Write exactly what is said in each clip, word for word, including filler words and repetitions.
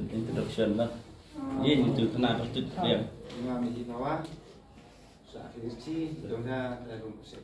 Introduction lah. Ye, itu kena bertut dia. Ngam hi nawa. Sa hi chi dona da rum se.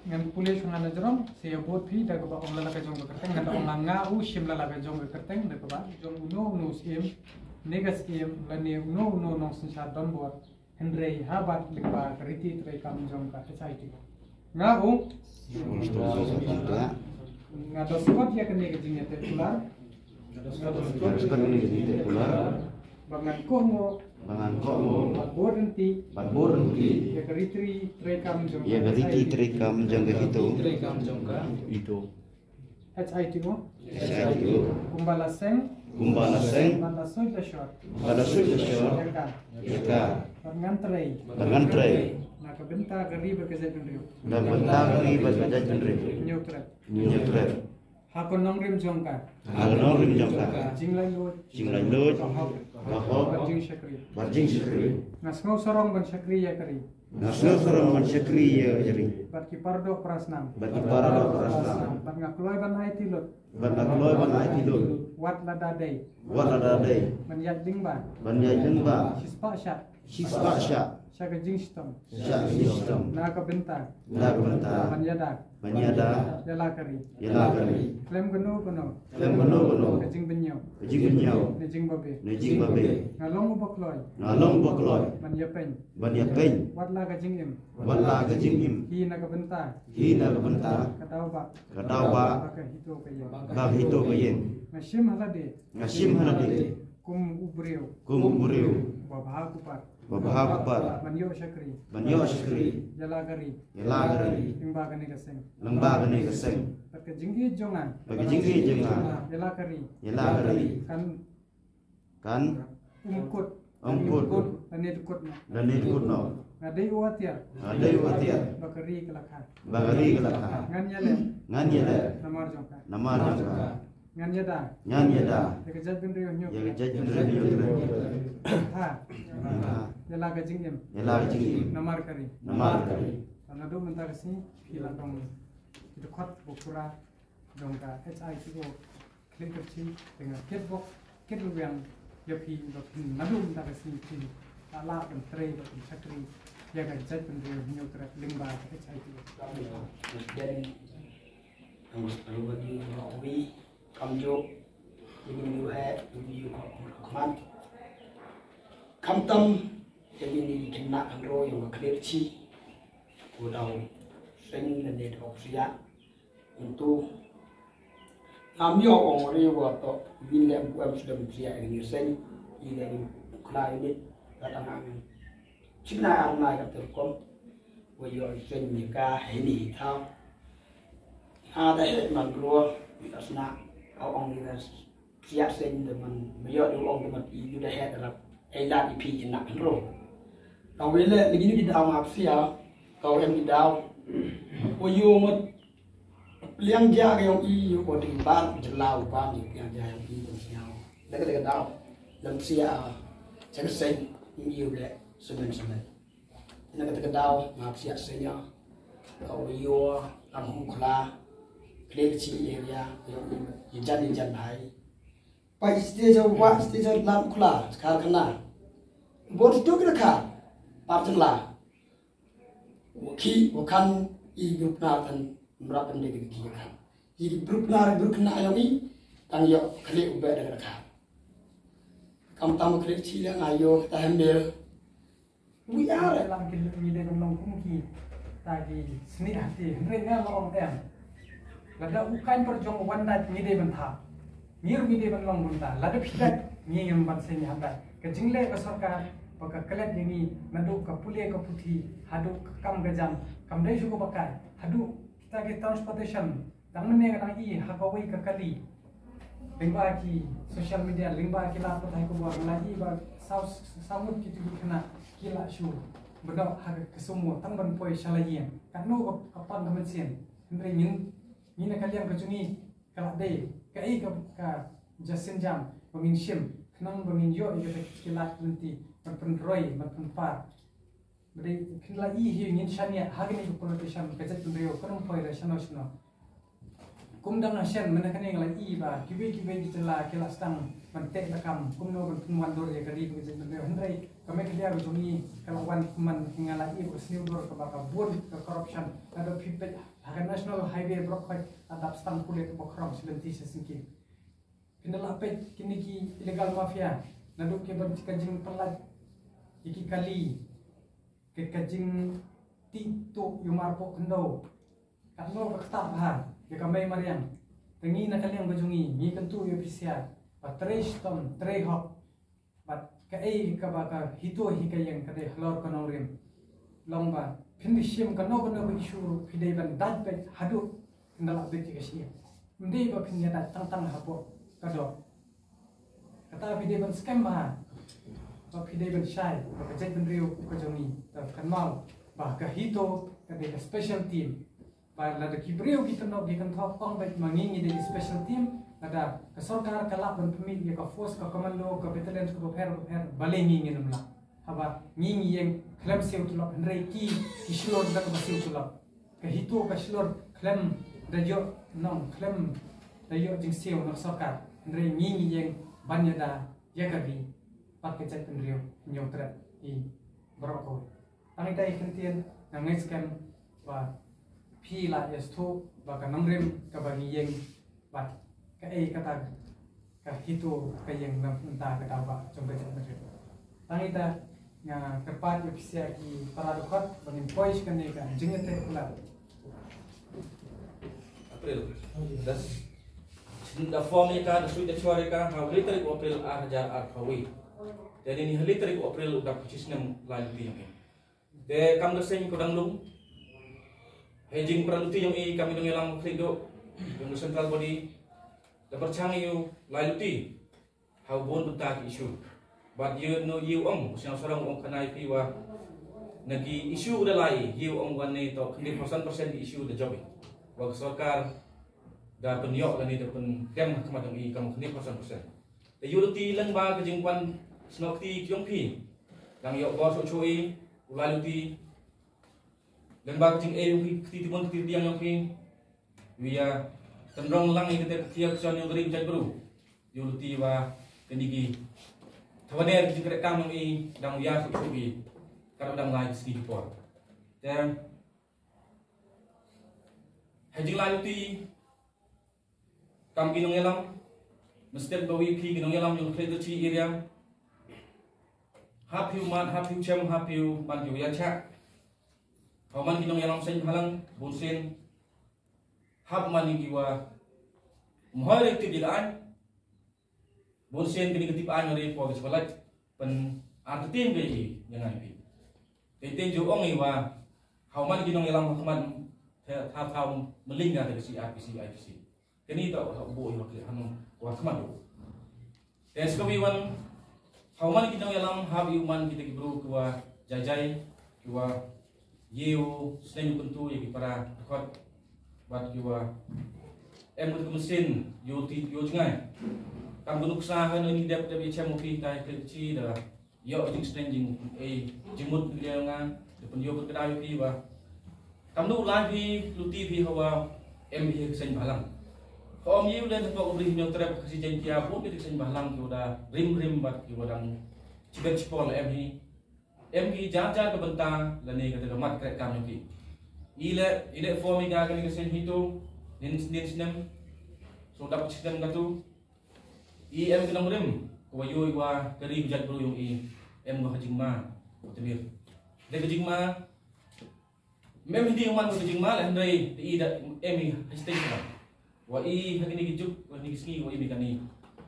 Ngan pule shuwa na jrong, sa ïa bud phi da kaba ong la la ka jong ka kyrteng, ngan da ong nga u shim la la ka jong ka kyrteng, da kaba jong uno uno u syiem, ne ka syiem, lane uno uno u nongsynshar donbor, hynrei ha bad lyngba ka riti treikam jong ka H I T O. Nga u. Nga da skot ïa kane ka jingïateh kular. Nga da skot ïa kane ka jingïateh kular. Ba ngan kohnguh. Ba ngan kohnguh. Bad bud ryntih. Bad bud ryntih. Ïa ka riti treikam jong ka H I T O. Ïa ka riti treikam jong ka H I T O. Treikam jong ka H I T O. H I T O. Kumba la seng. Kumba la seng. Bad la suit la shor. Bad la suit la shor. Ïa ka. Ïa ka. Bad ngan trei. Bad ngan trei. Na ka bynta ka ri bad ka jaitbynriew. Na ka bynta ka ri bad ka jaitbynriew. Hynñiewtrep. Hynñiewtrep. Ha ka nongrim jong ka. Ha ka nongrim jong ka. Jinglaitluid. Jinglaitluid. Ka hok. Ka hok. Bad jingshakri. Bad jingshakri. Nga sngewsarong ban shakri ïa ka ri. Nga sngewsarong ban shakri ïa ka ri. Bad ki paradoh parasnam. Bad ki paradoh parasnam. Bad nga kloi ban aiti lut. Bad nga kloi ban aiti lut. Wat lada dei. Wat lada dei. Ban ïaid lyngba. Ban ïaid lyngba. Shispah shah. Shispah shah. Sha ka jingshitom. Sha ka jingshitom. Na ka bynta. Na ka bynta. Ban ïada. Ban ïada. Ïa la ka ri. Ïa la ka ri. Khlem kano kano. Khlem kano kano. Ka jingbynñiew. Ka jingbynñiew. Ne jingbabe. Ne jingbabe. Nga long uba kloi. Nga long uba kloi. Ban ïapeiñ. Ban ïapeiñ. Wat la ka jingim. Wat la ka jingim. Hi na ka bynta. Hi na ka bynta. Ka daw ba. Ka daw ba. Ba ka hito ka ïeng. Ba ka hito ka ïeng. Nga shim ha lade. Nga shim ha lade. Kum u briew. Kum u briew. Ba bha ku par. Ba bha ku par. Ban ïoh shakri. Ban ïoh shakri. Ïa la ka ri. Ïa la ka ri. Lyngba kane ka seng. Lyngba kane ka seng. Bad ka jingïeit jong nga. Bad ka jingïeit jong nga. Ïa la ka ri. Ïa la ka ri. Kan. Kan. Ym kut. Ym kut. Lane dkut noh. Lane dkut noh. Nga dei u atiar. Nga dei u atiar. Ba ka ri ka la kha. Ba ka ri ka la kha. Ngan ïaleh. Ngan ïaleh. Namar jong ka. Namar jong ka. Ngan ïada. Ngan ïada. Ïa ka jaitbynriew Hynñiewtrep. Ïa ka jaitbynriew Hynñiewtrep. Ha. Ha. Ïa la ka jingim. Ïa la ka jingim. Namar ka ri. Namar ka ri. Naduh mynta ka sngi phi la dang, phi dkhot ba pura dong ka H I T O. Khlem kyrshi, te nga kit bok, kit ruwiang ïa phi ba phin naduh mynta ka sngi phin lah ban trei bad ban shakri ïa ka jaitbynriew Hynñiewtrep lyngba ka H I T O. Kamjooh, ïa ki nongïalam, ïa ki nongïalam. Khamtam ïa kine ki khynnah khynroo ïong ka Khlei Kyrchi, ko daw seng lane daw psiah. Ntu ngam ïoh ong re wa to win lem buem sdem psiah ïa kine seng. I lem khlai ni ka tang ang china arnai ka terkom wa ïoh seng ni ka heni thaw. Ada he man ruo ni asna au ong ni Siat seng de man mayo de ong de man i yu de het rap ei lat i phi i nak ro. Ka wele ni ni daw ma sia ka em ni daw. Ko yu mut liang ja ka yong i yu ko ding bar jelaw ba ni liang ja yong i de siaw. De ka de ka daw lam sia. Chang seng i yu le semen semen. Na kata ka daw ma psiah seng ïa ka u ïoh lam hung khla Khlei Kyrchi area ïa jan ïa jan hai. Pa i stage wa stage lam khla khar khana. Bor tu kira kha par jela. Wa khi wa khan i grup na than mrap ande ki ki khan. I grup na grup na ïa i tang ïa Khlei u be da kha. Kam tam Khlei Kyrchi ïa nga ïoh ta hem bel. Wi are. Lam ki mi de ban long kum ki ta ki sni hati hynrei nga long em. Lada u kain por jong wan dat mi de ban tha. Ngir mi de ban long bun ta lada phi dat ngi ngam ban seng hap dat. Ka jingle ka sorkar ba ka klet ïa ngi naduh ka pule ka puthi haduh ka kam ka jam kam dei shu ka bakai haduh kita ki transportation. Tang mynne ka dang i ha kawei ka kali. Lyngba ki social media, lyngba ki lad pathai khubor, nga la i ba saw saw ngut ki tu ki khynnah ki la shu byndoh ha ka sumo tang ban poi sha la ïing. Katno ka, ka pang ka mynsiem. Hynrei ngin, ngin na ka liang ka jong ngi ka la dei. Kaei ka, ka jingsienjam ba ngin shim khnang ba ngin ïoh ïa ka ki lad lynti ban pynroi ban pynpar. Ba dei phin la i hi ngin shaniah ha kine ki politician ka jaitbynriew ka nongpoi re shano shano. Kum dang hashen mynne kane nga la i ba kiwei kiwei ki jylla ki la sdang ban teh lakam kumno ban pynwandur ïa ka ri ka jaitbynriew hynrei ka Meghalaya ka jong ngi ka la wan kumne nga la i ba ka sniew dor kaba ka bun ka corruption. Lada phi peit ha ka National Highway baroh khoit la dap sdang pule kaba khrong shi lynti shi syngkien. Phin da la peit kine ki illegal mafia naduh kiba ka jingpynlait ïa ki kali, ka, ka jingtih tuh ïa u marpoh khyndew. Katno ka ktah bha ïa ka mei mariang. Te ngi na ka liang ka jong ngi ngi kyntu ïa phi sia ba trei shitom trei hok. Bad kaei kaba ka HITO hi ka ïeng ka dei halor ka nongrim. Long ba phin da shim kano kano ka issue ruh phi dei ban dait beit haduh phin da lah beit ïa ka shyiap. Ym dei ba phin ïa dait tang tang hapoh ka doh. Kata phi dei ban skhem bha ba phi dei ban shai ba ka jaitbynriew ka jong ngi. Te kynmaw ba ka HITO ka dei ka special team. Ba lada ki briew ki tynnoh ki kynthoh ong beit ma ngi ngi dei special team, lada ka sorkar ka lah ban pynmih ïa ka force ka commando ka battalion ka bapher bapher balei ngi ngin ym lah. Haba ngi ngi ïeng khlem siew tulop hynrei ki ki shlur da kaba siew tulop. Ka HITO ka shlur khlem da ïoh nong khlem da ïoh jingsiew na ka sorkar hynrei ngi ngi ïeng ban ïada ïa ka ri bad ka jaitbynriew. Ngi ïoh tret i baroh kawei. Tang ita i kyntien nga ngeit skhem ba phi la ïa sngewthuh ba ka nongrim kaba ngi ïeng bad kaei kata ka HITO ka ïeng na mynta ka daw ba jong ka jaitbynriew. Tang ita nga kyrpad ïa phi sia ki para dkhot ba ngin poi sha kane ka jingïateh kular. April. Das da form ïa ka da suit da shuar ïa ka ha u lai tarik u April ar hajar arphew wei. Te ïa kane ha u lai tarik u April u dap pynchish snem lai lynti ïa ngi. Te kam da seng ko dang lum. Hei jingpynlut ïa ngi kam i dang ïalam khlieh duh ïa ngi central body. Da pyrshang ïa u lai luti ha u bun bynta ki issue. Bad ïa no ïa u ong u sñiaw sarong u ong khana ïa phi wa na ki issue u da lai ïa u ong wan ne to khyndiat percent percent ki issue da jop i wa ka sorkar da pynïoh lane da pyndem ha khmat jong i kam khyndiat percent percent. Te ïa u luti lyngba ka jingwan snoh kti ki ong phi. Dang ïoh bor shuh shuh i u lai luti. Lyngba ka jingeh ïa u phi kti tibun kti tiang ïa u phi. Ïa tynrong lang ïa kata ka ktien ka shon ïa u gari u jaitbru. Ïa u luti wa kani ki thawader ki jingkyrkhu ïa u i dang ïa suk suk i. Ka dang lai ki sngi ki por. Te ha jinglai luti kam ki nongïalam. Mesti ba wi phi ki nongïalam ïa u Khlei Kyrchi area. Hap phi u mad, hap phi u chem, hap phi u man ki u ïa chak. Hap man ki nongïalam seng bhalang, bun sien. Hap man ki wa mhoi re tip di la ai. Bun sien kini ki tip ai re po ki chwalat. Pen artitin ke i yang ai pi. Te ten ju ong i wa. Hap man ki nongïalam hap man. Hap hap meling ka te si ai pi si ai pi si. Kani tau ha u bo i wa kli hanung wa khmat u. Te ska wi wan hau man ki nongïalam hap i u man kita ki bru ki wa jai jai ki wa ye u snem u kyntu ya ki para dkhot bad ki wa em ki mesin yo ti yo jngai. Kam kunu ksa ha ni dep dep i chem u pi tai kli chi da. Ïoh jingsneng jing ei jingmut ïa nga. Te pynïoh kyrkhu ïa phi ba kam nu lai phi luti phi hawa em hi ka seng bhalang. Ka om ïu len pok bri ñion trep ka si jeng kia pun ka seng bhalang ki uda rim rim bad ki wadang chiben chipol em hi. Em ki jar jar ka bynta lane ka ka mat krek kam ïa phi. I le i le form i ga ka ni ka seng hi tu nin nin snem. So dap snem ka tu. I em ki nongrim ko wa yoi wa ka ri ka jait bru yong i em ko ha jingma ko tmir. De ka jingma mem hindi man ko jingma la hynrei i da em i ha stage ka. Wa i ha kini ki juk wa ni ki sngi wa i mi kani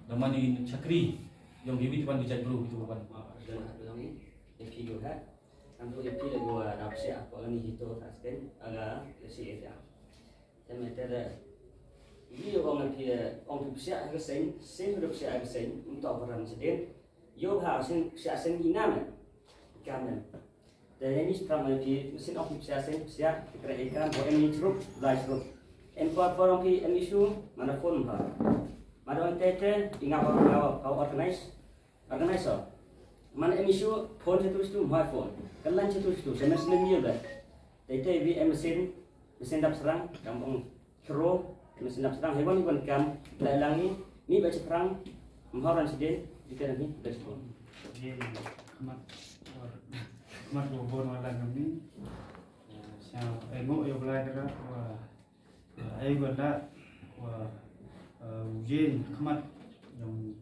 da man i chakri yong i wit wan ki jait bru ki tu wan. Jan ha tu yong i e pi go ha. Am tu e pi le go da psia ko ni hito ta sken aga le si e ja. Te me te re. Wi ong phi ong phi psiah ha ka seng, seng ruh psiah ha ka seng, um to baran sedin. Yo ha seng psiah seng ina me. Kam me. Te ne ni strong me phi seng ong phi psiah seng psiah te kre ikam bo em ni chrup, lai chrup. Em por por ong phi em issue mana phone ha. Mana ong te te inga ba ka organize. Organizer. Man em issue phone chetu chetu, my phone. Kan lan chetu chetu, semen semen ye ba. Tei tei bi em mesin, mesin dap serang, kam ong kro, mesin dap serang, hewan hewan kam, lai lang ni, ni ba cheprang, mharan sedin, di kan ni, ba cheprang. Ye, khmat, khmat lo bon wala ngam ni. Sa, eh, ngo yo belai kra, wa, ai wa la wa, eh, u jin khmat yong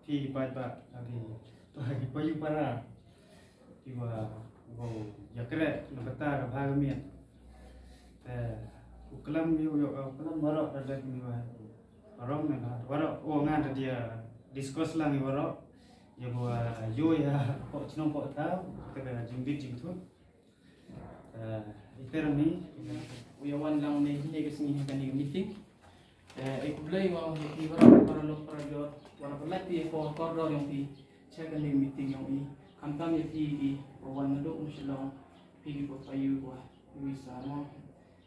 phi ba ba agi agi payu para ki wa go yakre na bata ka ba miet. Te u klam yu yo u klam waro da da ni wa rong na ka waro o ngan da dia discuss lang ni waro ya wa yo ya ko chnong ko ta te ka jingbit jingthut. Eh, ite rang ni, u ya wan lang ne hi ne ka sngi ha kani ka meeting. Eh, e khublei wa u ya ki wa para lok para jor, wa para lak pi ko kordor yong pi, cha kani ka meeting yong i. Khamtam ya pi ki, wa wan naduk u Shillong, pi ki ko payu wa, wi sa mo.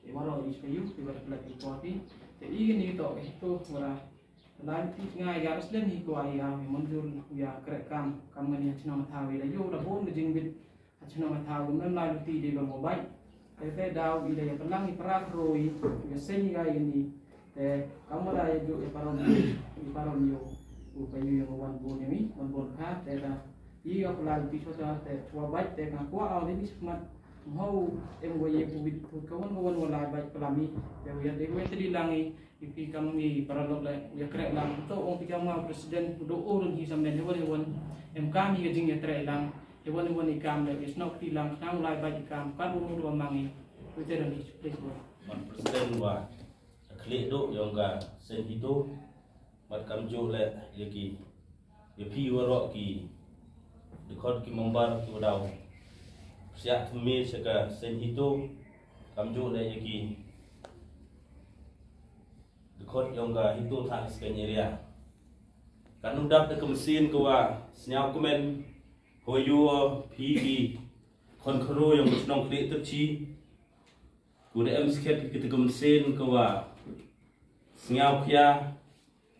E wa ro i payu, pi wa para lak pi ko pi. Te i kani to, e to, wa ra. Lai pi ngai ya Muslim hi ko ai ya, manjur ya krek kam, kam ngani ha chnong thawi la yo la bon ka jingbit. Ha chnong thaw mem lai luti de bang obai. Te te daw i da ya pelang i para kroi, ya seng i gai ni. Te kam da ya ju i paron, i paron yo. U pa yu ya wan bon ni, wan bon kha, te da. I ya pelai luti chota, te chwa bai, te ka kwa au de ni smat. Hau em wa ye pu bit pu kawan kawan wa lai bai pelami. Ya ya de wa te di lang i, i pi kam i para lok le, ya krek lang. To ong pi kam ma president, do urun hi sam den, hewan hewan. Em kam i ka jing ya krek lang. Hewan hewan i kam le, is nok ti lang, nang lai bai i kam, kan u mu dua mangi. Wite dan hi, please go. Man president wa, a klik duk yong ka sen hitu, mat kam juk le, ya ki, ya pi warok ki, dikot ki member ki wadaw. Siak thumi seka sen hitu, kam juk le ya ki, dikot yong ka hitu thak sken area. Kan u dap de ka mesin ka wa, sniaw kumen, ho yu o, pi ki, Khon khru yong ka chnong Khlieh Tyrchi. Ku da em skhet ki te ka mynsiem ka wa sngiaw khia.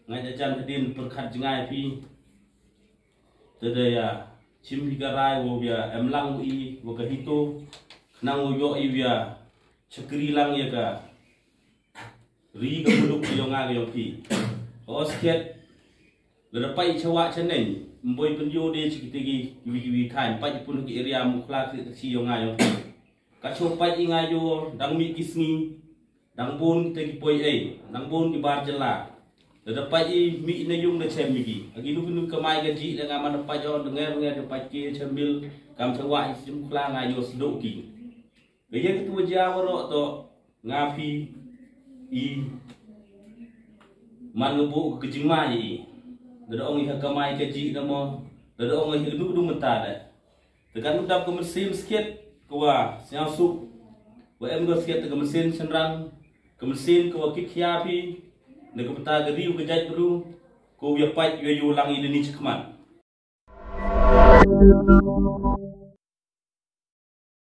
Ngai da jan hadien pyrkhat jngai phi. Te da ya chim hi ka rai wa ya em lang i wa ka hito. Khnang wa yo i wa ya chakri lang ya ka ri ka muluk ka yong nga ka yong phi. Ka os khet. Lada pait i chawa chaneng, mboi pynyo de chi kitegi kiwi kiwi thain, pait i pun ki area Mukhla ki chi yong nga yong phi. Ka cho pait i nga yo, dang mi ki sngi, dang bun kitegi poi ei, dang bun ki bar jela. Da da pait i mih na yung da chem migi. Agi nu kinu kamai ka ji da nga man da pait o da nger nger da pait ki chem bil. Kam cha wai chem khla nga yo sdok ki. Ga ye ka tu ja waro to nga phi i man nga bu ka jingmai i. Da da ong i ha kamai ka ji da mo. Da da ong i ha nu du mynta da. Te kan dap ka mynsiem skit ka wa sñiaw suk. Wa em ka skit ka mynsiem chynrang. Ka mynsiem ka wa kit khia phi. Na ka bynta ka riu ka jait bru. Ko ya pait ya yu lang i da ni chikmat.